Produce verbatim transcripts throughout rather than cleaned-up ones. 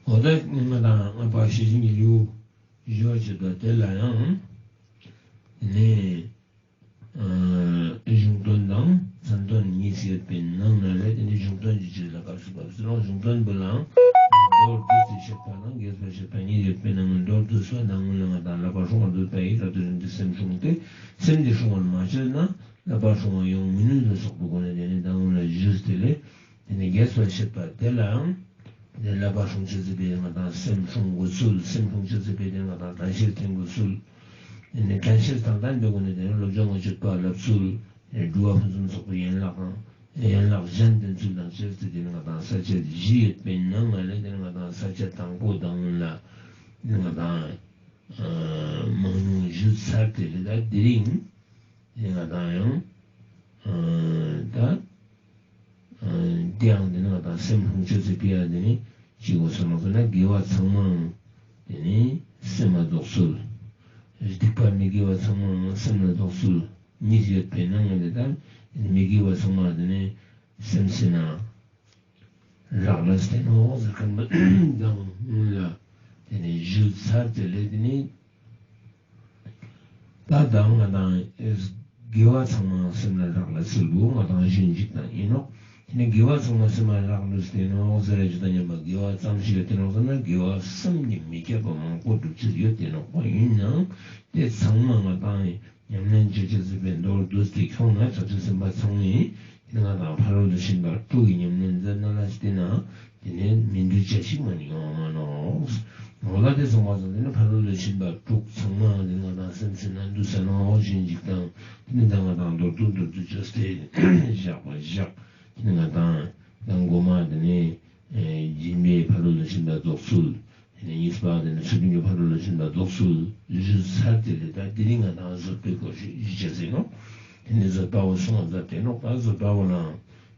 འོ་ད་ང་དང་ང་པ་ཤེས་བཞིན་གྱི་ལེའུ་བཞི་བ་བྱེད་པ་དེ་ལ་ཡང་ནི་གཞུང་དོན་དང་མཚན་དོན་གཉིས་ཡོད་པའི་ནང་ན་ལས་དེ་ནི་གཞུང་དོན་གྱི་ཆེད་ལ་སྐབས་སུ་བབས་སུ་རང་གཞུང་དོན་པོ་ལའང་མདོར་བསྡུས་ཏེ་བཤད་པ་དང་རྒྱས་པར་བཤད་པ་གཉིས་ཡོད་པའི་ནང་ནས་མདོར་བསྡུས་པ་དང་ལ་ང་དང་བསླབ་པ་སྲུང་བར་འདོད་པ་ཡིས་ད་དུ་རིང་དུ་སེམས་སྲུང་སྟེ་སེམས་འདི་སྲུང་བར་མ་བྱས་ན་བསླབ་པ་སྲུང་བ་ཡོང་མི་ནུས་ལ་སོགས་པའི་སྒོ་ནས་དེ་ནི་དང་ལ་ཞུས་ཏེ་ལས། དེ་ནས་རྒྱས་པར་བཤད་པ་དེ་ལའང་དེ་ནས་བསླབ་པ་སྲུང་ཅེས་ཟེར་བའི་ང་དང་སེམས་སྲུང་དགོས་ཚུལ། སེམས་སྲུང་ཅེས་ཟེར་བའི་དེ་ང་དང་དྲན་ཤེས་བསྟེན་དགོས་ཚུལ། དེ་ནས་དྲན་ཤེས་དང་ལྡན་པའི་སྒོ་ནས་དེ་ནས་བློ་སྦྱོང་གི་སྤྱོད་པ་བསླབ་ཚུལ། དེ་ནས་སྒྲུབ་པ་ཕུན་སུམ་ཚོགས་པའི་ཡན་ལག་དང་ཡན་ལག་གཞན་བསྟེན་ཚུལ་དང་བཅས་ཏེ་དེ་ནས་ང་དང་ས་བཅད་བཞི་ཡོད་པའི་ནང་ང་ལས་དེ་ནས་ང་དང་ས་བཅད་དང་པོ་དང་ལ་དེ་ནས་ང་དང་མང་ཉུང་ཞུས་ཚར་ཏེ་ལས་ད་དེ་རིང་དེ་ནས་ང་དང་ཡང་ད། དེ་ཡང་དེ་ནི་ང་དང་སེམས་སྲུང་ཅེས་ཟེར་བའི་ཡ་དེ་ནི་ཅི་དགོས་སོ་ན་ཟེར་ན་དགེ་བ་ཚང་མའང་དེ་ནི་སེམས་ལ་རྫོགས་ཚུལ། སྡིག་པ་མི་དགེ་བ་ཚང་མའང་སེམས་ལ་རྫོགས་ཚུལ་གཉིས་ཡོད་པའི་ནང་ནས་ད་མི་དགེ་བ་ཚང་མ་དེ་ནི་སེམས་སི་ནང་རག་ལས་ཏེ་ནོག་ཟེར་མཁན་པོ་དང་སྔོན་ལ་དེ་ནི་ཞུས་ཚར་ཏེ་ལས་དེ་ནི། ད་ད་ང་དང་དགེ་བ་ཚང་མ་སེམས་ལ་རག་ལས་ཟེར་བོ་ང་དང་ཞུ་ཅེས་དང་ཡིན་ནོག་དེ་ནས་དགེ་བ་ཚང་མ་སེམས་ལ་རག་ལས་ཏེ་ནོག་ཟེར་ར་ཅིག་དང་མཉམ་པ་དགེ་བ་ཙམ་ཞིག་ཡོད་དེ་ནོག་ཟེར་ན་དགེ་བ་བསམ་གྱིས་མི་ཁྱབ་པ་མང་པོ་སྒྲུབ་ཅེས་ཡོད་དེ་ནོག་པ། ཡིན་ནའང་དེ་ཚང་མ་ང་དང་ཉམས་ལེན་ཅོ་ཅེས་ཟེར་བའི་མདོར་བསྡུས་ཏེ་ཁྱོང་ན་ཆགས་ཅེས་སེམས་པ་ཚང་མས་དེ་ང་དང་ཕ་རོལ་ཏུ་ཕྱིན་པ་དྲུག་གི་ཉམས་ལེན་མཛད་ན་ལ་ཟེར་ན། དེ་ནས་མི་འདུ་བྱ་ཞིག་མ་ནི་ཡོང་མ་ནོག་འོ་ལ་དེ་སོང་བ་སོང་དེ་ནས་ཕ་རོལ་ཏུ་ཕྱིན་པ་དྲུག་ཚང་མ་དེ་ང་དང་སེམས་སི་ནང་འདུས་ས་ནོག་ཞེན་ཅིག་དང་དེ་ནས་ད་ང་དང་མདོར་བསྡུས་མདོར་བསྡུས་བཅོས་ཏེ་བཞག་པ་བཞག་དེ་ནས་ང་དང་ད་མགོ་མ་དེ་ནས་སྦྱིན་པའི་ཕ་རོལ་ཏུ་ཕྱིན་པ་རྫོགས་ཚུལ། དེ་ནས་གཉིས་པ་དེ་ནས་ཚུལ་ཁྲིམས་ཀྱི་ཕ་རོལ་ཏུ་ཕྱིན་པ་རྫོགས་ཚུལ་ཞུས་ཚར་ཏེ་ལས་ད་དེ་རིང་ང་དང་བཟོད་པའི་སྒོ་ཞུ་ཅེས་ཡིན་ནོག་དེ་ནས་བཟོད་པ་བོ་གསུང་བ་མཛད་དེ་ནོག་ད་བཟོད་པ་བོ་ལའང་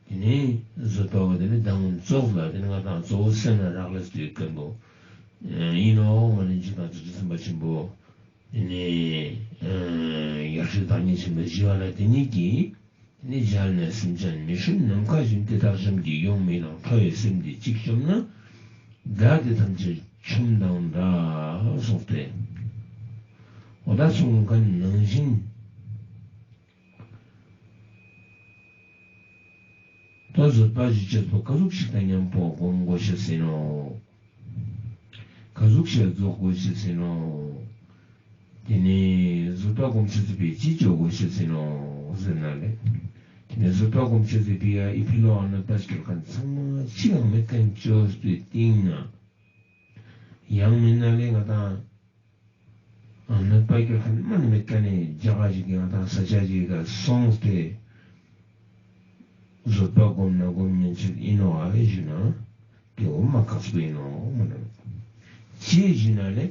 དེ་ནས་བཟོད་པ་བོ་དེ་ནས་ད་ཙོགས་ལ་དེ་ནས་ང་དང་གཙོ་བོ་སེམས་ལ་རག་ལས་ཏེ་ཡོད་མཁན་པོ་ཡིན་ནོག་མ་ནི་ཅི་དང་ཚུལ་ཁྲིམས་སེམས་དཔའ་ཆེན་པོ་དེ་ནས་ཡར་ཞུ་བདག་ཉིད་ཆེན་པོ་ཞི་བ་ལྷ་དེ་ཉིད་ཀྱིས། ནི་ཞལ་ནས་སེམས་ཅན་མི་སྲུན་ནམ་མཁའ་བཞིན། དེ་དག་བྱམས་ཀྱིས་ཡོངས་སྨིན་ལ། ཁྲོ་བའི་སེམས་འདི་གཅིག་བཅོམ་ན། དགྲ་དེ་ཐམས་ཅད་ཆོམ་དང་འདྲ། གསུངས་ཏེ། འོ་ད་གསུངས་མཁན་ནང་བཞིན། ད་བཟོད་པ་ཞུ་ཅེས་པོ་ག་ཟུག་ཞིག་དང་མཉམ་པོ་སྒོམ་དགོས་ཤེས་ཡིན་ནོག་ག་ཟུག་ཞིག་རྫོགས་དགོས་ཤེས་ཡིན་ནོག་དེ་ནས་བཟོད་པ་སྒོམ་ཅེས་ཟེར་བའི་ཅི་ཅོ་དགོས་ཤེས་ཡིན་ནོག་ཟེར་ན་ལེ། དེ་ནས་བཟོད་པ་སྒོམ་ཅེས་ཟེར་བའི་ཡ་ཨི་ཕི་ལོ་ཨ་གནོད་པ་སྐྱེལ་མཁན་ཚང་མ་ཅི་ཡང་མེད་མཁན་ཅོས་ཏེ་སྟིང་ན། ཡང་མིན་ན་ལེ་ང་དང་གནོད་པ་སྐྱེལ་མཁན་མ་ནི་མེད་མཁན་ནི་རྒྱ་གར་ཞིག་གི་ང་དང་ས་ཆ་ཞིག་ག་སོང་སྟེ་བཟོད་པ་སྒོམ་ན་སྒོམ་ཉན་ཅེས་ཡིན་ནོག་ཨ་ལེ་ཞུ་ན། དེ་འོ་མ་ཁག་པོ་ཡིན་ནོག་མ་ནོག་ཅི་ཞུ་ན་ལེ།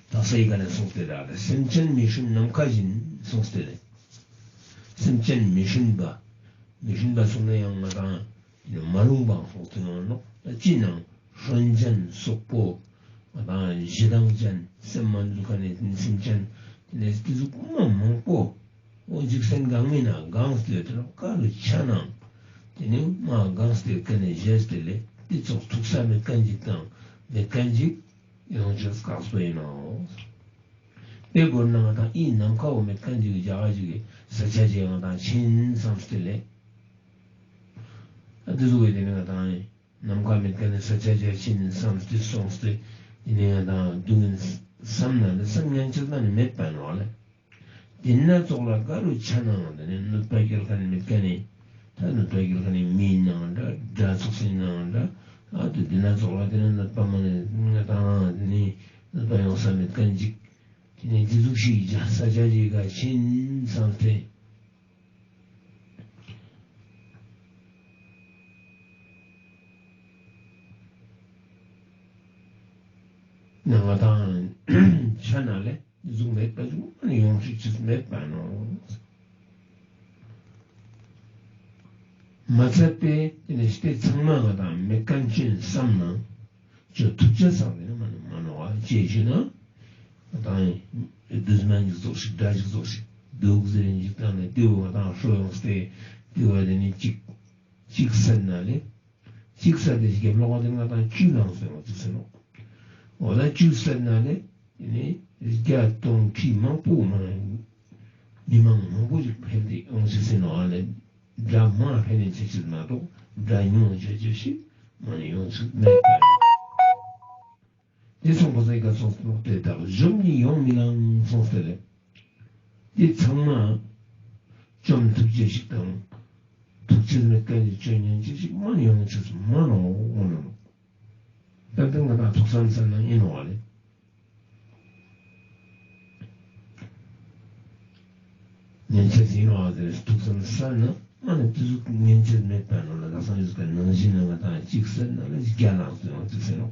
དག་ས་ཡི་ག་ནས་གསུངས་ཏེ་ར་ལེ། སེམས་ཅན་མི་སྲུན་ནམ་མཁའ་བཞིན་གསུངས་ཏེ་ལེ། སེམས་ཅན་མི་སྲུན་པ། མི་སྲུན་པ་གསུངས་ན་ཡང་ང་དང་མ་རུངས་པའང་གསུངས་ཏེ་ཡོང་ནོག་ཅི་ནང་སྲོན་ཅན་སོག་པོ། ང་དང་ཞེ་སྡང་ཅན་སེམས་མ་འདུལ་མཁན་ནི་སེམས་ཅན་དེ་ནས་དེ་ཟུག་མ་མང་པོ། འོ་འཇིག་རྟེན་གང་མིན་ན་གང་སྟེ་ཡོད་དེ་ནོག་ག་རུ་ཆ་ནང་དེ་ནི་མ་གང་སྟེ་ཡོད་མཁན་ནི་ཞེས་ཏེ་ལེ། དེ་ཙོགས་ཐུག་ས་མེད་མཁན་ཅིག་དང་མེད་མཁན་ཅིག་ཡོང་ཅེས་ཁག་པོ་ཡིན་ནོག་དེ་བོར་ན་ང་དང་ཨི་ནམ་མཁའ་བོ་མེད་མཁན་ཅིག་གི་རྒྱ་གར་ཅིག་གི་ས་ཆ་ཅིག་ང་དང་ཕྱིན་བསམས་ཏེ་ལེ། ཨ་དེ་ཟུག་གི་དེ་ནི་ང་དང་ནམ་མཁའ་མེད་མཁན་ནི་ས་ཆ་ཅིག་ཕྱིན་བསམས་ཏེ་སོང་སྟེ་དེ་ནི་ང་དང་སྡུག་བསྔལ་བསམ་ན་ལེ་བསམ་ཉན་ཅེས་ན་ནི་མེད་པ་ནོག་ལེ། དེ་ན་ཙོགས་ལ་ག་རུ་ཆ་ནའང་དེ་ནི་གནོད་པ་སྐྱེལ་མཁན་མེད་མཁན་ནི། ད་གནོད་པ་སྐྱེལ་མཁན་ནི་མི་ཡིན་ནའང་འདྲ། དགྲ་ཚོགས་ཡིན་ནའང་འདྲ། ཨ་དེ་དེ་ན་ཙོགས་ལ་དེ་ནི་གནོད་པ་མ་ནི་ང་དང་དེ་ནི་གནོད་པ་ཡོང་ས་མེད་མཁན་ཅིག་དེ་ནི་དེ་ཟུག་ཞིག་ས་ཆ་ཞིག་ག་ཕྱིན་བསམས་ཏེ། ང་དང་ཆ་ན་ལེ། གཟུགས་མེད་པ་ཟུག་མ་ནི་ཡོང་ཤེས་ཅིག་མེད་པ་ནོག་མ་ཚད་པའི་དེ་ནི་སྟེ་ཚང་མ་ང་དང་མེད་མཁན་ཅན་བསམ་ན་ཅོ་ཐུབ་ཅེས་སང་དེ་ནི་མ་ནི་མ་ནོག་ཅི་ཞུ་ན་ང་དང་རྡུལ་སྨན་ཅིག་ཙོགས་ཤིག་དགྲ་ཅིག་ཙོགས་ཤིག་དུག་ཟེར་ཅིག་བཏང་ནས་དེ་བོ་ང་དང་ཧྲོ་ཡོང་སྟེ་དེ་བོ་དེ་ནི་ཅིག་ཅིག་བསད་ན་ལེ། གཅིག་བསད་དེ་རྒྱབ་ལོགས་དེ་ང་དང་བཅུ་ལངས་ཏེ་ཡོང་ཅེས་ཨིན་ནོག། འོ་ད་བཅུ་བསད་ན་ལེ་ཏེ་ནེ་བརྒྱ་སྟོང་ཁྲི་མང་པོ་མ་ནེ་མི་མང་མང་པོ་ཞིག་འཕེལ་ཏེ་ཡོང་ཅེས་ཨིན་ནོག། ཨ་ལེ་དགྲ་མང་འཕེལ་ནེ་ཆ་ཅེས་མ་གཏོགས་དགྲ་ཉུང་ཆ་ཅེས་ཤིག་མ་ནེ་ཡོང་ཅེས་མེད་པ། ཏེ་སོང་པ་སང་ངི་ཀ་སོང་སྟེ་ནོག། ཏེ་དག་གཞོམ་ནི་ཡོང་མི་ལང་སོང་སྟེ་ལེ། ཏེ་ཚང་མ་བཅོམ་ཐུབ་ཅེས་ཤིག་དང་ཐུག་ཅེས་མེད་ཁན་ནི་ཆོས་ཉན་ཅེས་ཤིག་མ་ནེ་ཡོང་ཅེས་མ་ནོག་འོ་ནོ། ཏན་ཏན་ང་དང་ཐུགས་བསམ་སལ་ན་ཨིན་ནོག་ཨ་ལེ། ཉན་ཅེས་ཨིན་ནོག་ཟེར་ཐུགས་བསམ་སལ་ན་མ་ནེ་ཏེ་ཟུག་ཉན་ཅེས་མེད་པ་ནོག་ལེ། ལགས་སང་ཡོད་ཀ་ནང་བཞིན་ན་ང་དང་གཅིག་བསད་ན་ལེ་བརྒྱ་ལངས་ཏེ་ཡོང་ཅེས་ཨིན་ནོག།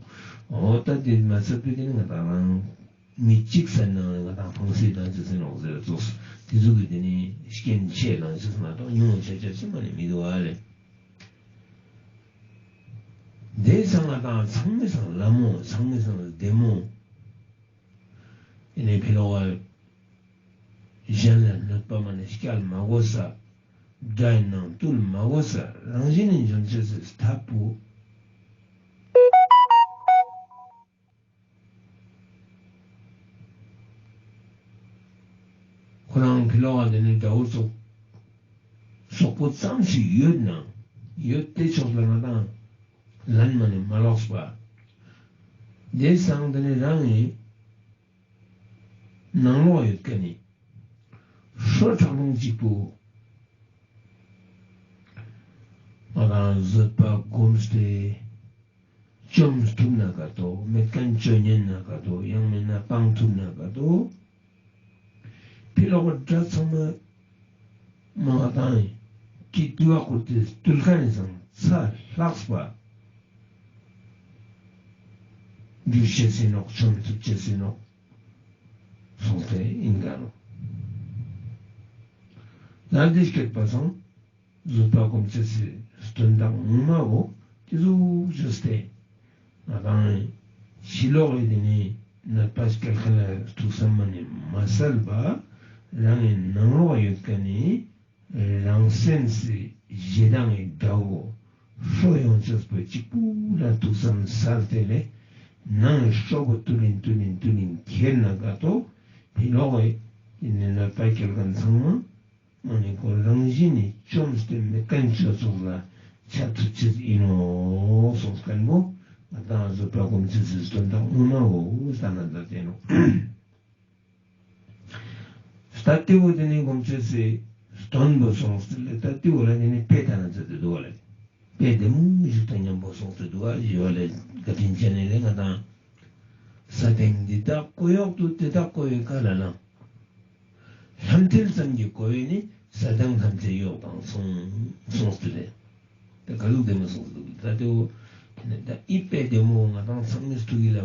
འོ་ད་ཏེ་མ་ཚད་པའི་ཏེ་ནི་ང་དང་རང་མི་གཅིག་བསད་ན་ང་དང་ཕངས་སེ་ལངས་ཅེས་ཨིན་ནོག་ཟེར་ཙོགས་ཏེ་ཟུག་གི་ཏེ་ནི་རྐྱེན་ཆེ་ལངས་ཅེས་མ་གཏོགས་ཉུང་ཆ་ཅེས་ཤིག་མ་ནེ་མི་དུག་ཨ་ལེ། ཏེ་སང་ང་དང་ཚང་མའི་སང་ལ་མོ་ཚང་མའི་སང་བདེ་མོ། ཏེ་ནེ་ཕི་ལོག་ག་གཞན་ལ་གནོད་པ་མ་ནེ་སྐྱལ་མ་གོས་ས། དགྲའི་ནང་བཏུལ་མ་གོས་ས། རང་བཞིན་ནེ་འབྱོན་ཅེས་སི་ཐབས་པོ། ཁོ་རང་ཕི་ལོག་ག་ཏེ་ནེ་དགྲ་བོ་ཙོགས་སོག་པོ་ཙམ་ཞིག་ཡོད་ན་ཡོད་ཏེ་ཆོག་ལ་ང་དང་ལན་མ་ནེ་མ་ལོགས་པ། ཏེ་སང་ཏེ་ནེ་རང་ངི་ནང་ལོགས་ཡོད་ཁན་ནི་ཧྲོ་ཁྲག་རླུང་གཅིག་པོ་ང་དང་བཟོད་པ་སྒོམས་ཏེ་བཅོམ་ཐུབ་ན་ག་ཏོ། མེད་ཁན་ཆོས་ཉན་ན་ག་ཏོ། ཡང་མེད་ན་སྤང་ཐུབ་ན་ག་ཏོ། ཕི་ལོག་གི་དགྲ་ཚང་མ་མ་ང་དང་ངི་དུ་བ་ཁུར་ཏེ་བཏུལ་ཁན་ནི་སང་ཚ་ལྷགས་པ་འགྱུར་ཅེས་ཨིན་ནོག། བཅོམ་ཐུབ་ཅེས་ཨིན་ནོག་སོང་སྟེ་ཨིན་ག་ནོག། ལ་ཏེ་སྐྱོད་པ་སང་བཟོད་པ་སྒོམ་ཅེས་སི་དོན་དག་ངོ་མ་བོ་ཏེ་ཟུག་ཅོས་ཏེ་ང་དང་ཕི་ལོག་གི་ཏེ་ནི་གནོད་པ་སྐྱལ་ཁན་ལ་ཐུགས་བསམ་མ་ནེ་མ་སལ་བ་རང་ངི་ནང་ལོགས་ཡོད་ཁན་ནི་རང་སེམས་སི་ཞེ་སྡང་ངི་དགྲ་བོ་ཧྲོ་ཡོང་ཅེས་པོ་གཅིག་པུ་ལ་ཐུགས་བསམ་སལ་ཏེ་ལེ་ནང་ངི་ཧྲོ་བོ་བཏུལ་ཨིན་བཏུལ་ཨིན་བཏུལ་ཨིན་ཁྱེར་ན་ག་ཏོ། ཕི་ལོག་གི་ཏེ་ནི་གནོད་པ་སྐྱལ་ཁན་ཚང་མ་མ་ནེ་ཁོ་རང་བཞིན་ནེ་བཅོམ་སྟེ་མེད་ཁན་ཆོས་ཚོགས་ལ་ཆ་ཐུབ་ཅེས་ཨིན་ནོག་སོང་ཁན་བོ་ང་དང་བཟོད་པ་སྒོམ་ཅེས་སི་དོན་དག་ངོ་མ་བོ་ས་ན་ད་ཏེ་ནོག། ད་ཏེ་བོ་ཏེ་ནི་སྒོམ་ཅེས་སི་དོན་བོ་སོང་སྟེ་ལེ་ད་ཏེ་བོ་ལ་ཏེ་ནི་དཔེ་ལྟ་ན་ཚ་ཏེ་དུག་པ་ལེ། དཔེ་བདེ་མོ་ཞིག་དང་ཉམ་པོ་སོང་སྟེ་དུག་པ་ཞུ་བ་ལེ། བཀའ་དྲིན་ཅན་ནི་ལེ་ང་དང་ས་སྟེང་འདི་དག་གོ་ཡོག་ཏུ་དེ་དག་གོ་བའི་ཀ་ལ་ལ། ལྷམ་མཐིལ་ཙམ་གྱིས་གོ་བས་ནི་ས་སྟེང་ཐམས་ཅད་གཡོགས་དང་གསུངས་གསུངས་ཏེ་རེད། ད་ག་ལུགས་བདེ་མོ་གསུངས་ཏེ་འདུག། ད་དེ་བོ་ད་ཨི་དཔེ་བདེ་མོ་ང་དང་ཚང་མའི་ཐུགས་ཀྱི་ལ་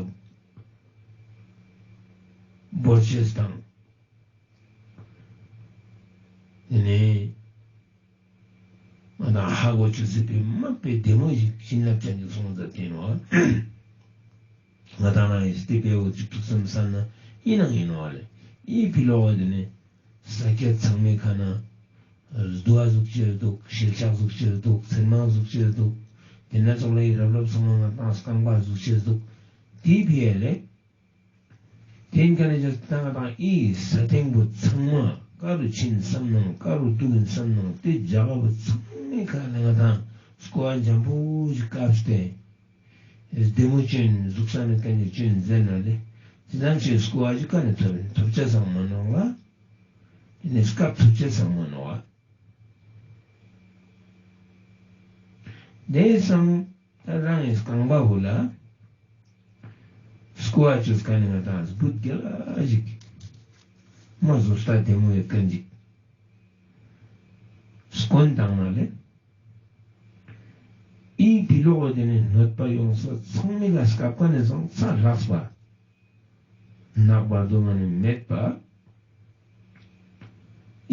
བོར་ཅེས་དང་། དེ་ནས་ང་དང་ཧ་གོ་ཅེས་སི་དཔེ་མ་དཔེ་བདེ་མོ་ཞིག་བྱིན་རླབས་ཅན་ཞིག་གསུངས་ཏེ་ཡིན་ནོག། ང་དང་རང་ཡིན་སྟེ་དཔེ་བོ་ཅིག་ཐུགས་བསམ་ས་ན་ཡིན་ནང་ཡིན་ནོག་ལེ། ཡིན་ཕི་ལོག་དེ་ནས་ས་སྐྱ་ཚང་མའི་ཁ་ན་རྡོ་བ་ཟུག་ཅེས་འདུག། ཤེལ་ཆག་ཟུག་ཅེས་འདུག། ཚེར་མང་ཟུག་ཅེས་འདུག། དེ་ན་ཙོགས་ལ་ཡི་རབ་རབ་ཚང་མ་ང་དང་རྐང་པ་ཟུག་ཅེས་འདུག། དེའི་ཕི་ཡ་ལེ། དེ་ཡིན་ཁ་ནས་ཅི་ད་ང་དང་ཨི་ས་སྟེང་བོ་ཚང་མ་ཀ་རུ་ཕྱིན་བསམ་ནང་ཀ་རུ་འདུག་ཡིན་བསམ་ནང་དེ་རྒྱ་གར་བོ་ཚང་མའི་ཁ་ལ་ང་དང་སྐོར་བ་འཇམ་པོ་ཞིག་བཀབ་སྟེ། བདེ་མོ་ཅོན་ཟུག་ས་ནི་ཀ་ནས་ཅོན་ཟེར་ན་ལེ། ཅི་ཙམ་ཞིག་སྐོར་བ་ཞིག་ཀ་ནས་ཐོབ་ཐོབ་ཆ་ཚང་མ་ནོག་ལ། དེ་ནས་སྐབས་ཐོབ་ཆ་ཚང་མ་ནོག་ཨ། དེ་སང་ད་རང་གི་རྐང་པ་བོ་ལ་སྐུ་ཨ་ཅོས་ཀ་ནི་ང་དང་སྦུད་རྒྱལ་ལ་ཞིག་མ་བཟོ་ལྟ་བདེ་མོ་ཡོད་མཁན་ཞིག་སྐོན་བཏང་ན་ལེ། ཨི་ཕི་ལོག་དེ་ནི་གནོད་པ་ཡོང་ས་ཚང་མའི་ལ་སྐབས་ཀ་ནས་སང་ཚ་ལྷགས་པ། ནག་པར་དུ་མ་ནི་མེད་པ།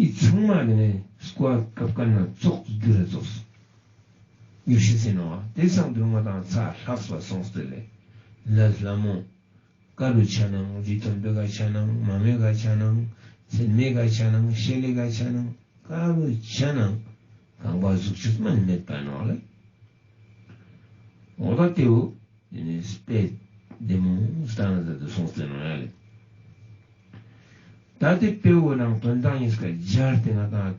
ཨི་ཚང་མ་དེ་ནི་སྐུ་ཨ་སྐབས་ཀ་ན་ཙོགས་རྒྱུ་རེ་ཙོགས། ཡོད་ཤེས་ཟིན་ནོ། དེ་སང་དུ་ང་དང་ཚ་ལྷགས་པ་སོང་སྟེ་ལེ། ལས་ལ་མོ། ཀ་རུ་ཆ་ནང་རི་མཐོན་པོའི་ཀ་ཆ་ནང་མ་མོའི་ཀ་ཆ་ནང་ཚེར་མའི་ཀ་ཆ་ནང་ཤེལ་ལི་ཀ་ཆ་ནང་ཀ་རུ་ཆ་ནང་རྐང་པ་ཟུག་ཅིག་མ་ནི་མེད་པ་ནོག་ལེ། འོ་ད་ཏེའུ་ཏེ་ནེ་དཔེ་བདེ་མོ་སྟན་ན་མཛད་དེ་གསུངས་ཏེ་ནོག་ཡ་ལེ། ད་ཏེ་དཔེའོ་ནང་དོན་དག་ཉིས་ཀ་སྦྱར་ཏེ་ང་དང་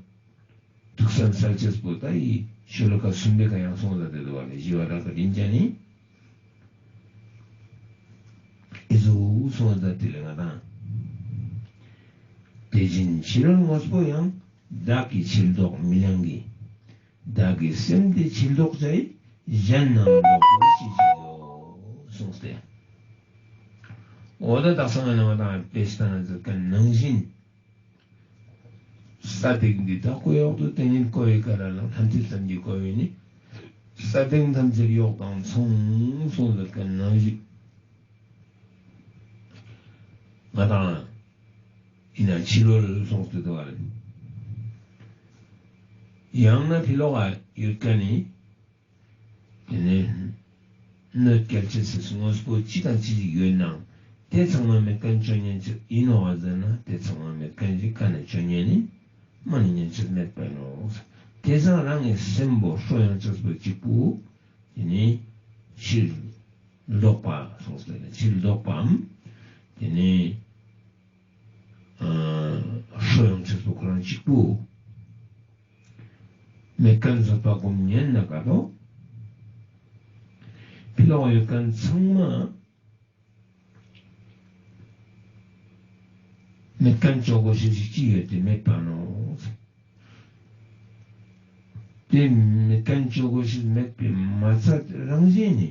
ཐུགས་བསམ་གསལ་ཅེས་པོ་ད་འི་ཤོ་ལོ་ཀ་གསུམ་པའི་ཀ་ཡང་གསུངས་ཏེ་དུག་པ་ལེ། ཞི་བ་ལྷ་དང་རིན་ཆེན་ནི་འི་ཟུག་གསུངས་ཏེ་དེ་ལེ་ང་དང་། དེ་བཞིན་ཕྱི་རོལ་དངོས་པོ་ཡང་། བདག་གི་ཕྱིར་ལྡོག་མི་ལང་གི། བདག་གི་སེམས་དེ་ཕྱིར་ལྡོག་བྱ་ཡི། གཞན་རྣམས་ལྡོག་པའི་ཕྱིར་ཞིག་ཡོད། གསུངས་ཏེ། འོ་ད་དག་ས་ང་ནི་ང་དང་དཔེ་སྟན་ན་མཛད་ཁན་ནང་བཞིན། ས་སྟེང་འདི་དག་གོ་ཡོག་ཏུ་དེ་ཉིད་ཀོ་བའི་ཀ་ར་ལ་ལྷན་ཅིག་ཙམ་གྱི་ཀོ་བའི་ནི། ས་སྟེང་ཐམས་ཅད་གཡོགས་དང་མཚུངས་གསུངས་ཏེ་ཁན་ནང་བཞིན། ང་དང་ཡིན་ན་ཕྱི་རོལ་གསུངས་ཏེ་དུག་པ་ལེ། ཡང་ན་ཕི་ལོག་ག་ཡོད་ཁན་ནི། དེ་ནེ་གནོད་སྐྱེལ་ཅེས་སི་དངོས་པོ་ཅི་དང་ཅི་ཞིག་ཡོད་ནའང་དེ་ཚང་མ་མེད་ཁན་ཅོ་ཉན་ཅེས་ཨིན་ནོག་ཟེར་ན་དེ་ཚང་མ་མེད་ཁན་ཞིག་ཀ་ནེ་ཅོ་ཉན་ནི་མ་ནེ་ཉན་ཅེས་མེད་པ་ཨིན་ནོག། དེ་སང་རང་ངི་སེམས་པོ་ཧྲོ་ཡོང་ཅེས་པོ་གཅིག་པུ་དེ་ནེ་ཕྱིར་ལྡོག་པ་གསུངས་ཏེ་ནེ་ཕྱིར་ལྡོག་པའམ་དེ་ནེ་ཨ་ཧྲོ་ཡོང་ཅེས་པོ་ཁོ་རང་གཅིག་པུ། མེད་ཁན་བཟོད་པ་སྒོམ་ཉན་ན་ཀ་ཏོ། ཕི་ལོག་ཡོད་ཁན་ཚང་མ་མེད་ཁན་ཅོ་གོ་ཤེས་ཤིག་ཅི་ཡོད་དེ་མེད་པ་ནོག། དེ་མེད་ཁན་ཅོ་གོ་ཤེས་མེད་པའི་མ་ཚད་རང་བཞིན་ནི་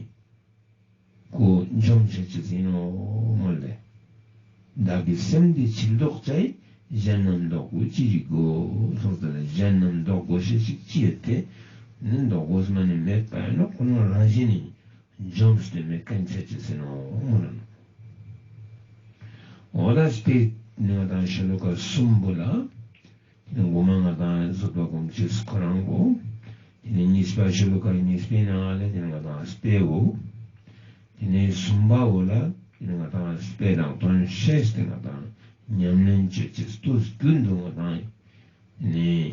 ཀོ་འཇོམས་ཅེས་ཅི་ཨིན་ནོག་མོལ་ཏེ། བདག་གི་སེམས་དེ་ཕྱིར་ལྡོག་བྱ་ཡི། གཞན་རྣམས་ལྡོག་པའི་ཕྱིར་ཞིག་གོ། གསུངས་ཏེ་ལེ། གཞན་རྣམས་ལྡོག་གོ་ཤེས་ཤིག་ཅི་ཡོད་དེ་ནི་ལྡོག་གོ་ས་མ་ནེ་མེད་པ་ཨིན་ནོག། ཁོ་རང་རང་བཞིན་ནི་འཇོམས་ཏེ་མེད་ཁན་ཆ་ཅེས་ཨིན་ནོག་མོལ་ལ་ནོག། འོ་ད་དེ་ནེ་ང་དང་ཤོ་ལོ་ཀ་གསུམ་པོ་ལ། དེ་ནེ་གོ་མ་ང་དང་བཟོད་པ་སྒོམ་ཅེས་ཁོ་རང་གོ། དེ་ནེ་ཉིས་པ་ཤོ་ལོ་ཀ་ཉིས་པའི་ནང་ལ་དེ་ནེ་ང་དང་དཔེའོ། དེ་ནེ་གསུམ་པའོ་ལ་དེ་ནེ་ང་དང་དཔེ་དང་དོན་ཤེས་ཏེ་ང་དང་ཉམས་ལེན་ཅོ་ཅེས་དུས་རྒྱུན་དུ་ང་དང་དེ་ནེ་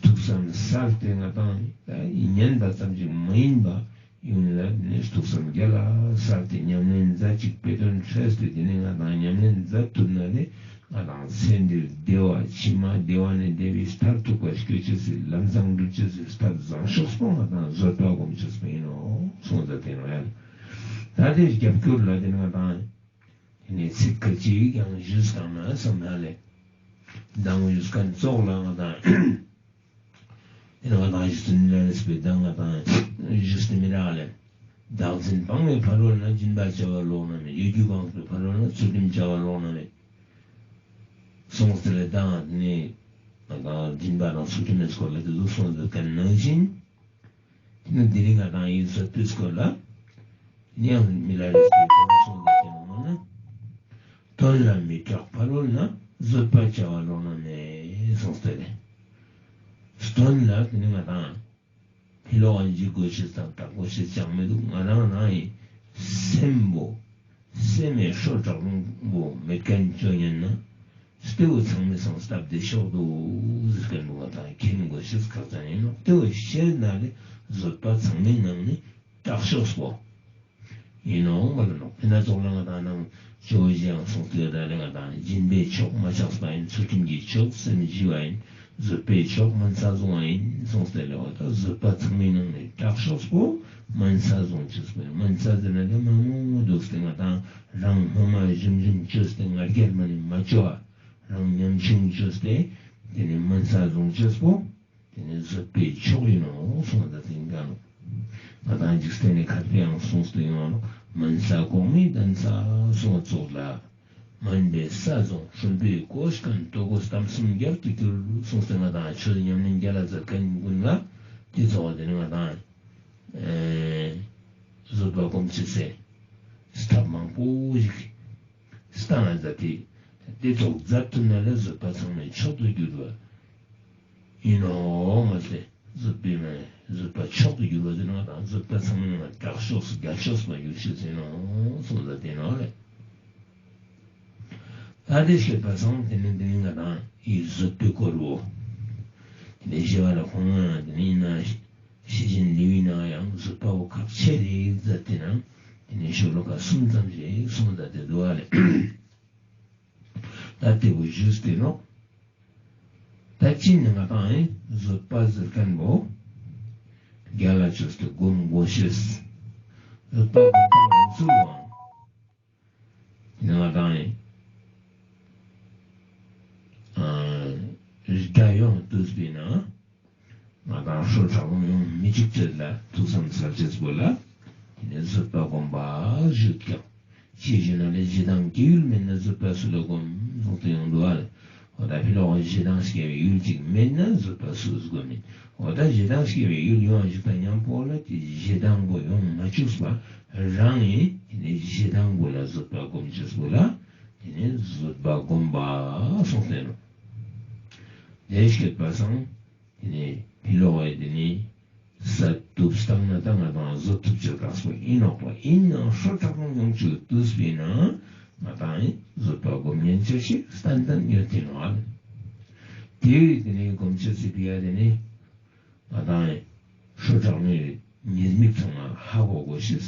ཐུགས་བསམ་གསལ་ཏེ་ང་དང་ད་ཉན་པ་ཙམ་ཞིག་མ་ཡིན་པ། ཡུན་ལ་ནི་ཐུགས་བསམ་རྒྱ་ལ་གསལ་ཏེ་ཉམས་ལེན་མཛད་ཅིག་དཔེ་དོན་འཕྲོས་ཏེ་དེ་ནེ་ང་དང་ཉམས་ལེན་མཛད་ཐུབ་ན་ནི་ང་དང་ཚེ་འདིར་བདེ་བ་ཕྱི་མ་བདེ་བ་ནས་བདེ་བའི་མཐར་ཐུག་པ་སྐྱོད་ཅེས་སི་ལམ་བཟང་སྒྲུབ་ཅེས་སི་ཐབས་བཟང་ཤོས་པོ་ང་དང་བཟོད་པ་སྒོམ་ཅེས་པོ་ཨིན་ནོག་གསུངས་ཏེ་ཨིན་ནོག་ཡ། ད་དེ་རྒྱབ་སྐྱོར་ལ་དེ་ནེ་ང་དང་དེ་ནེ་ཚིག་ཁ་ཅིག་ཡང་ཞུས་བཏང་ན་བསམ་ན་ལེ། མདང་ཞུས་ཁན་ཙོགས་ལ་ང་དང་དེ་ནེ་ང་དང་ཞུས་ཏེ་ནི་ལ་རེས་པའི་མདང་ང་དང་ཞུས་ཏེ་མི་རག་ལེ། བདག་འཛིན་སྤངས་པའི་ཕ་རོལ་ན། སྦྱིན་པ་བྱ་བ་ལོག་ན་མེད། གཡོ་སྒྱུ་སྤངས་པའི་ཕ་རོལ་ན། ཚུལ་ཁྲིམས་བྱ་བ་ལོག་ན་མེད། གསུངས་ཏེ་ལེ་མདང་ནི་ང་དང་སྦྱིན་པ་དང་ཚུལ་ཁྲིམས་སི་སྐོར་ལ་དེ་ཟུག་གསུངས་ཏེ་ཁན་ནང་བཞིན། དེ་ནེ་དེ་རིང་ང་དང་འི་བཟོད་པའི་སྐོར་ལ་ཡང་མི་ལ་རེས་པའི་མདང་གསུངས་ཏེ་ཁན་ནང་ན། དོན་ལ་མི་སྐྲག་ཕ་རོལ་ན། བཟོད་པ་བྱ་བ་ལོག་ན་མེད། གསུངས་ཏེ་ལེ། དོན་ལ་དེ་ནེ་ང་དང་ཕི་ལོག་ག་འཇིགས་གོས་ཤེས་དང་སྐྲག་གོས་ཤེས་ཅང་མི་དུག། ང་རང་རང་ངི་སེམས་པོ་སེམས་མེད་ཧྲོ་དྲག་རུང་པོ་མེད་ཁན་ཅོ་ཉན་ན་སྟེ་བོ་ཚང་མའི་སང་སྟབས་བདེ་ཤོས་དུག་ཟེར་ཁན་བོ་ང་དང་མཁྱེན་གོས་ཤེས་ཁག་ཅན་ཨིན་ནོག། ཏེ་བོ་ཤེས་ན་ལེ་བཟོད་པ་ཚང་མའི་ནང་ནེ་དྲག་ཤོས་པོ་ཨིན་ནོག་མ་ལ་ནོག། ཨིན་ན་ཙོགས་ལ་ང་དང་ནང་ཇོ་བོ་རྗེ་ཡང་གསུངས་ཏེ་ཡོད་ད་ལེ། ང་དང་སྦྱིན་པའི་མཆོག་མ་ཆགས་པ་ཨིན། ཚུལ་ཁྲིམས་ཀྱི་མཆོག་སེམས་ཞི་བ་ཨིན། བཟོད་པའི་མཆོག་སྨན་ས་བཟུང་བ་ཨིན་གསུངས་ཏེ་ལེ། འོ་ད་བཟོད་པ་ཚང་མའི་ནང་ནེ་དྲག་ཤོས་པོ་སྨན་ས་བཟུང་ཅེས་པོ་ཨིན། སྨན་ས་ཟེར་ན་ལེ་མང་མོ་དུག་སྟེ་ང་དང་རང་སྔོན་མ་ཞུམ་ཞུམ་ཅོས་ཏེ་ང་རྒྱལ་མ་ནེ་མ་ཅོ་བ། རང་ཉམ་ཆུང་ཅོས་ཏེ་དེ་ནེ་སྨན་ས་བཟུང་ཅེས་པོ། དེ་ནེ་བཟོད་པའི་མཆོག་ཨིན་ནོག་གསུངས་ཏེ་ཨིན་ཀ་ནོག། ང་དང་འཇིག་རྟེན་ནི་ཁ་ཏེ་ཡང་གསུངས་ཏེ་ཡོང་ནོག། སྨན་ས་གོང་མའི་གདན་ས་གསུངས་ཙོགས་ལ། སྨན་པའི་ས་བཟུང་སྲུང་པའི་གོས་གྱོན། ལྟོ་གོས་གཏམ་གསུམ་རྒྱབ་ཏུ་གྱུར་གསུངས་ཏེ་ང་དང་ཆོས་ཉམས་ལེན་རྒྱ་ལ་མཛད་ཁན་གུན་ལ་དེ་ཙོགས་དེ་ནེ་ང་དང་ཨེ་བཟོད་པ་སྒོམ་ཅེས་སི་ཐབས་མང་པོ་ཞིག་སྟན་ན་མཛད་དེ། དེ་ཙོགས་མཛད་ཐུབ་ན་ལེ་བཟོད་པ་ཚང་མའི་མཆོག་ཏུ་གྱུར་བ་ཨིན་ནོག་མ་ཟད། བཟོད་པའི་མ་བཟོད་པ་མཆོག་ཏུ་གྱུར་བ་ཟེར་ན་ང་དང་བཟོད་པ་ཚང་མའི་ནང་ནེ་དྲག་ཤོས་སུ་རྒྱལ་ཤོས་སུ་མ་གྱུར་ཤེས་ཨིན་ནོག་གསུངས་ཏེ་ཨིན་ནོག་ལེ། ད་དེ་ཤོད་པ་སང་དེ་ནེ་དེ་ནེ་ང་དང་འི་བཟོད་པའི་སྐོར་བོ། དེ་ནེ་ཞི་བ་ལྷ་ཁོང་ང་དེ་ནེ་ཨིན་ན། ཤེས་བཞིན་ལེའུའི་ནང་ཡང་བཟོད་པ་བོ་ཁག་ཆེ་རེ་མཛད་དེ་ན་དེ་ནས་ཤོ་ལོ་ཀ་གསུམ་ཙམ་ཞིག་གསུངས་མཛད་དེ་འདུག་ཨ་ལེ། ད་དེ་བོ་ཞུས་ཏེ་ནོག་ད་ཅི་ནི་ང་དང་ཨེ་བཟོད་པ་ཟེར་མཁན་བོ་རྒྱལ་ལ་ཅོས་ཏེ་སྒོམ་དགོས་ཤེས། བཟོད་པ་སྒོམ་སྟངས་ཡོང་ཚུལ་བོའང་ང་དང་ཨེ་ཨ་སྒྲ་ཡོང་དུས་པས་ན་ང་དང་ཧྲོ་དྲག་པོ་ཡོང་མི་ཅུག་ཅེས་ལ་ཐུགས་བསམ་གསལ་ཅེས་པོ་ལ་དེ་ནས་བཟོད་པ་སྒོམ་པ་ཞུ་ཀྱང་། ཅི་ཞུ་ན་ལས་ཞེ་སྡང་སྐྱེ་ཡུལ་མེད་ན་བཟོད་པ་སུ་ལ་སྒོམ་གསུངས་ཏེ་ཡོང་འདུག་ཨ། འོ་ད་ཕི་ལོག་ཞེ་སྡང་སྐྱེ་བའི་ཡུལ་ཅིག་མེད་ན་བཟོད་པ་སུ་སྒོམ་མིན། འོ་ད་ཞེ་སྡང་སྐྱེ་བའི་ཡུལ་ཡོང་ཞིག་དང་མཉམ་པོ་ལ་དེ་ཞེ་སྡང་པོ་ཡོང་མ་བཅུག་པ་རང་ཡིན་དེ་ནས་ཞེ་སྡང་པོ་ལ་བཟོད་པ་སྒོམ་ཅེས་པོ་ལ་དེ་ནས་བཟོད་པ་སྒོམ་པ་གསུངས་ཏེ་ནོག་དེ་སྐྱེད་པ་སང་དེ་ནས་ཕི་ལོག་གི་དེ་ནས་ས་ཐུབ་སྟངས་ན་ད་ང་དང་བཟོད་ཐུབ་ཅེས་དཀགས་པོ་ཡིན་ནོག་པ། ཡིན་ནའང་ཧྲོ་དྲག་པོ་ཡོང་ཅུག་དུས་པས་ན་ང་དང་ཡིན་བཟོད་པ་སྒོམ་ཉན་ཅེས་ཤིག་ཏན་ཏན་ཡོད་དེ་ནོག་ཨ། དེ་དེ་ནས་སྒོམ་ཅེས་སི་ཕི་ཡ་དེ་ནས་ང་དང་ཡིན་ཧྲོ་དྲག་མོའི་ཉེས་དམིགས་ཚང་མ་ཧ་གོ་དགོས་ཤེས།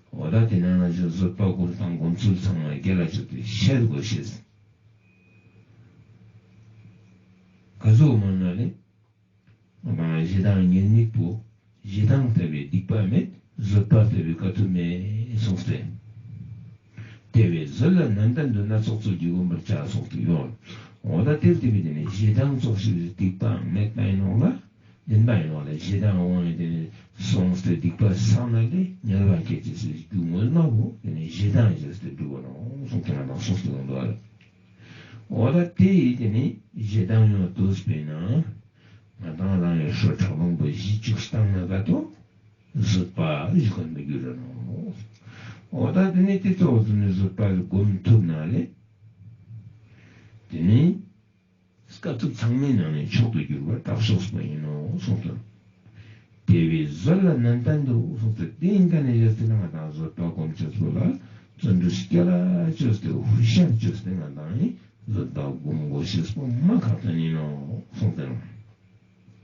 འོ་ད་དེ་ན་ན་ཅིག་བཟོད་པ་སྒོམ་སྟངས་སྒོམ་ཚུལ་ཚང་མ་རྒྱལ་ལ་ཅོས་ཏེ་ཤེས་དགོས་ཤེས། ག་ཟུག་མ་ན་ལེ། ང་དང་ཞེ་སྡང་ཉེས་དམིགས་པོ། ཞེ་སྡང་ལྟ་བུའི་སྡིག་པ་མེད། བཟོད་པ་ལྟ་བུའི་དཀའ་ཐུབ་མེད་གསུངས་ཏེ། དེ་བས་བཟོད་ལ་ནན་ཏན་དུ། སྣ་ཚོགས་ཚུལ་གྱིས་བསྒོམ་པར་བྱ་གསུངས་ཏེ་ཡོད། འོ་ད་དེ་ལྟ་བུའི་དེ་ནས་ཞེ་སྡང་ཙོགས་ཤིག་སྡིག་པའང་མེད་པ་ཡིན་ནོག་ལ། བདེན་པ་ཡིན་ནོག་ལ། ཞེ་སྡང་འོང་ཡིན་དེ་ནས་སོང་སྟེ་སྡིག་པ་བསགས་ན་ལས་དམྱལ་བ་སྐྱེ་ཅེས་སི་རྒྱུ་ངོ་མ་བོ་དེ་ནས་ཞེ་སྡང་ཡིན་ཅེས་ཏེ་འགྲུབ་བ་ནོག་གསུངས་ཏེ་ང་དང་གསུངས་ཏེ་ཡོང་འདུག་ཨ། འོ་ད་དེ་ཡིས་དེ་ནས་ཞེ་སྡང་ཡོང་དུས་པས་ན། ང་དང་རང་ཡང་ཧྲོ་དྲག་མང་པོ་ཞི་བཅུག་སྟངས་ན་ག་ཏོ་བཟོད་པ་ཞུ་མཁན་པོ་འགྱུར་ར་ནོག་འོ་ད་དེ་ནས་དེ་ཙོགས་ཟེར་ནས་བཟོད་པ་སྒོམ་ཐུབ་ན་ལེ། དེ་ནས་དཀའ་ཐུབ་ཚང་མའི་ནང་ནས་མཆོག་ཏུ་གྱུར་པ་དྲག་ཤོས་པོ་ཡིན་ནོག་གསུངས་ཏེ། དེ་བས་བཟོད་ལ་ནན་ཏན་དུ་གསུངས་ཏེ། དེ་ཡིན་ཀ་ནས་བཞག་ཟེར་ན་ང་དང་བཟོད་པ་སྒོམ་ཅེས་པོ་ལ་བརྩོན་འགྲུས་རྒྱལ་ལ་ཅོས་ཏེ་ཧུར་ཤར་ཅོས་ཏེ་ང་དང་ནི་བཟོད་པ་སྒོམ་དགོས་ཤེས་པོ་མ་ཁག་ཅན་ཡིན་ནོག་གསུངས་ཏེ།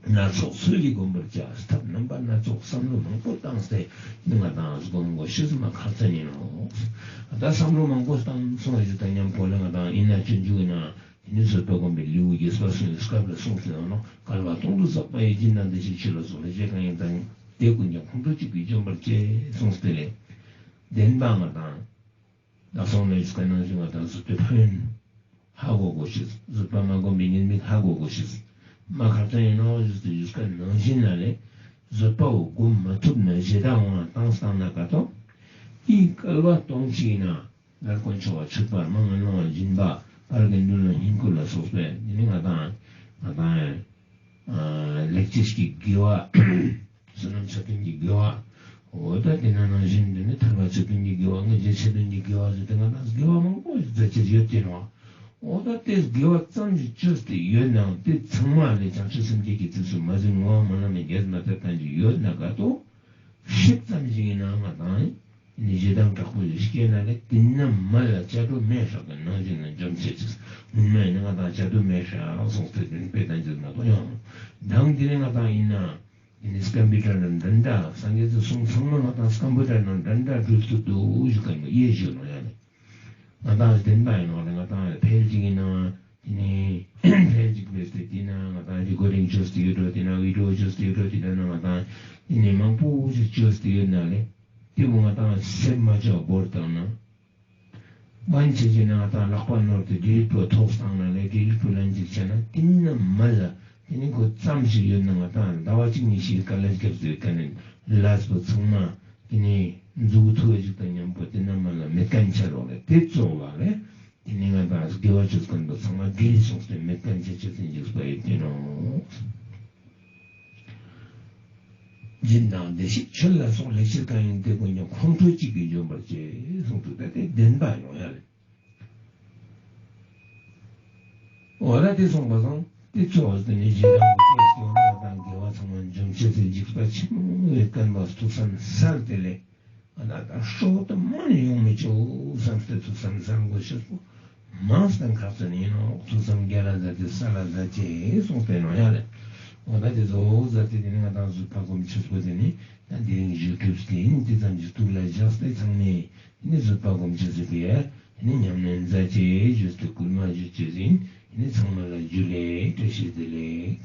སྣ་ཚོགས་ཚུལ་གྱིས་བསྒོམ་པར་བྱ། ཐབས་རྣམ་པ་སྣ་ཚོགས་བསམ་བློ་མང་པོ་བཏང་སྟེ་ནི་ང་དང་སྒོམ་དགོས་ཤེས་མ་ཁག་ཅན་ཡིན་ནོག་ད་བསམ་བློ་མང་པོ་བཏང་སོང་ཞིག་དང་མཉམ་པོ་ལ་ང་དང་ཡིན་ན་སྤྱོད་འཇུག་ཡིན་ན་དེ་ནས་བཟོད་པ་སྒོམ་པའི་ལེའུ་བརྒྱད་པ་གསུངས་ཡོད་སྐབས་ལ་གསུངས་ཏེ་ཡོད་ནོག་བསྐལ་པ་སྟོང་དུ་བསགས་པ་ཡི། སྦྱིན་དང་བདེ་གཤེགས་མཆོད་ལ་སོགས་པ། ལེགས་སྤྱད་གང་ཡིན་དེ་ཀུན་ཀྱང་། ཁོང་ཁྲོ་གཅིག་གིས་འཇོམས་པར་བྱེད་གསུངས་ཏེ་ལེ། བདེན་པ་ང་དང་ད་སོང་ནས་ཞུས་ཀ་ནང་བཞིན་ང་དང་བཟོད་པའི་ཕན་ཡོན་ཧ་གོ་དགོས་ཤེས། བཟོད་པ་མ་སྒོམ་པའི་ཉེས་དམིགས་ཧ་གོ་དགོས་ཤེས་མ་ཁག་ཅན་ཡིན་ནོག་ཞུས་ཏེ་ཞུས་ཀ་ནང་བཞིན་ལ་ལེ། བཟོད་པ་བོ་སྒོམ་མ་ཐུབ་ན་ཞེ་སྡང་འོང་བ་བཏང་སྟངས་ན་ག་ཏོ། དེ་བསྐལ་པ་སྟོང་ཞིག་ཡིན་ན། ལར་དཀོན་མཆོག་མཆོད་པ་མ་ངན་སློང་བ་སྦྱིན་པ་དཔལ་དགེ་འདུན་ལ་བསྙེན་བཀུར་ལ་སོགས་པས་འདི་ནི་ང་དང་ང་དང་ལེགས་སྤྱད་ཀྱི་དགེ་བ། བསོད་ནམས་ཆ་མཐུན་གྱི་དགེ་བ། འོ་ད་དེ་ན་ནང་བཞིན་འདི་ནི་ཐར་པ་ཆ་མཐུན་གྱི་དགེ་བ། སྔ་རྗེས་ཆ་མཐུན་གྱི་དགེ་བ་ཟེར་ཏེ་ང་དང་དགེ་བ་མང་པོ་ཞིག་མཛད་ཅེས་ཡོད་དེ་ནོག་འོ་ད་དེ་དགེ་བ་ཙམ་ཞིག་བཅོས་ཏེ་ཡོད་ནའང་དེ་ཚང་མ་ལས་བྱང་ཆུབ་སེམས་བསྐྱེད་ཀྱི་ཚིགས་སུ་མ་ཟིན་བསྔོ་བ་སྨོན་ལམ་རྒྱས་མ་ཐེབས་ཐན་ཅིག་ཡོད་ན་ག་ཏོ། ཤིག་ཙམ་ཞིག་ཡིན་ན་ང་དང་ནི་ཞེ་སྡང་དྲག་པོ་ཞིག་སྐྱེས་ན་ལེ། དེ་ན་མ་ལ་བྱ་སྒྲོ་མེ་ཧྲག་གི་ནང་བཞིན་ལ་འཇོམས་བྱེད་ཅེས། སྔོན་མ་ཡིན་ན་ང་དང་བྱ་སྒྲོ་མེ་ཧྲག་གསུངས་ཏེ་དེ་ནི་དཔེ་བསྟན་ཅེས་མ་གཏོགས་ཡང་མདང་དེ་ནི་ང་དང་ཡིན་ན་དེ་ནི་ཀམ་པུ་ཊར་ནང་འདྲ་འདྲ་སངས་རྒྱས་ཀྱི་གསུང་ཚང་མ་ང་དང་ཀམ་པུ་ཊར་ནང་འདྲ་འདྲ་འགྲུལ་ཐུབ་འདུག་ཞུ་མཁན་གྱི་ཡེ་ཞུ་ནོག་ཡ་ལེ། ང་དང་བདེན་པ་ཡིན་ནོག་ལེ། ང་དང་ཕལ་ཅིག་ཡིན་ན་དེ་ནི་ཕལ་ཅིག་བེས་ཏེ་དེ་ན་ང་དང་རི་ཀོར་ཌིང་བཅོས་ཏེ་ཡོད་འགྲོ། དེ་ན་བི་ཌི་ཡོ་བཅོས་ཏེ་ཡོད་འགྲོ། དེ་ན་ང་དང་དེ་ནི་མང་པོ་ཞིག་བཅོས་ཏེ་ཡོད་ན་ལེ། དེ་བོ་ང་དང་སེམས་མ་བཅོས་བོར་བཏང་ན། བན་ཆེ་ཆེ་ན་ང་དང་ལག་པ་ནོར་ཏེ་ཌི་ལིཊ་པོ་ཐོག་བཏང་ན་ལེ། ཌི་ལིཊ་པོ་ལན་ཅིག་བྱས་ན་དེ་ན་མ་ལ་དེ་ནི་ཁོ་ཙམ་ཞིག་ཡོད་ན་ང་དང་ཟླ་བ་གཅིག་གཉིས་ཤིག་དཀའ་ལས་རྒྱབ་ཟེར་ཀ་ནི་ལས་པོ་ཚང་མ་དེ་ནི་མཛུ་གུ་ཐུ་བ་ཞིག་དང་མཉམ་པོ་དེ་ན་མ་ལ་མེད་མཁན་ཆ་རོགས་ལེ། དེ་ཙོགས་ལ་ལེ། དེ་ནི་ང་དང་དགེ་བ་བཅོས་མཁན་པོ་ཚང་མ་དགེ་ལས་སོང་སྟེ་མེད་མཁན་ཆ་ཆ་ཟིན་འཇིགས་པ་ཡོད་དེ་ནོག་སྦྱིན་དང་བདེ་གཤེགས་མཆོད་ལ་སོགས། ལེགས་སྤྱད་གང་ཡིན་དེ་ཀུན་ཀྱང་། ཁོང་ཁྲོ་གཅིག་གིས་འཇོམས་པར་བྱེད་གསུངས་འདུག་ད་དེ་བདེན་པ་ཡོང་ཡ་ལེ། འོ་ད་དེ་སོང་པ་སང་དེ་ཙོགས་དེ་ནི་ཞེ་སྡང་གི་སྐྱེས་སྐྱེ་བ་དང་དགེ་བ་ཚང་མ་འཇོམས་བྱེད་ཅེས་འཇིགས་པ་ཆེན་མོ་ཡོད་མཁན་པོ་ཐུགས་བསམ་གསལ་ཏེ་ལེ། ང་དང་ཧྲོ་ཏོ་མ་ནི་ཡོང་མི་ཆོག་བསམ་སྟེ་ཐུགས་བསམ་བཟང་པོ་ཞིག་པོ་མང་སྟེ་ཁག་ཅན་ཡིན་ནོག་ཐུགས་བསམ་རྒྱ་ལ་མཛད་དེ་ས་ལ་མཛད་ཅེས་གསུངས་ཏེ་ནོག་ཡ་ལེ། འོ་ད་དེ་ཙོགས་ཟེར་ཏེ་དེ་ནི་ང་དང་བཟོད་པ་སྒོམ་ཆེན་པོ་དེ་ནི་ད་དེ་རིང་ཞུ་ཐུབ་སྟེ་ཡིན། དེ་ཙམ་གྱི་ཐུགས་ལ་བཞག་སྟེ་ཚང་མས་དེ་ནི་བཟོད་པ་སྒོམ་ཆེན་པོ་དེ་ཡ་དེ་ནི་ཉམས་ལེན་མཛད་ཅེས་ཞུས་ཏེ་སྐུལ་མ་ཞུ་ཅེས་ཡིན། དེ་ནི་ཚང་མ་ལ་ཇུ་ལེ། བཀྲ་ཤིས་བདེ་ལེགས།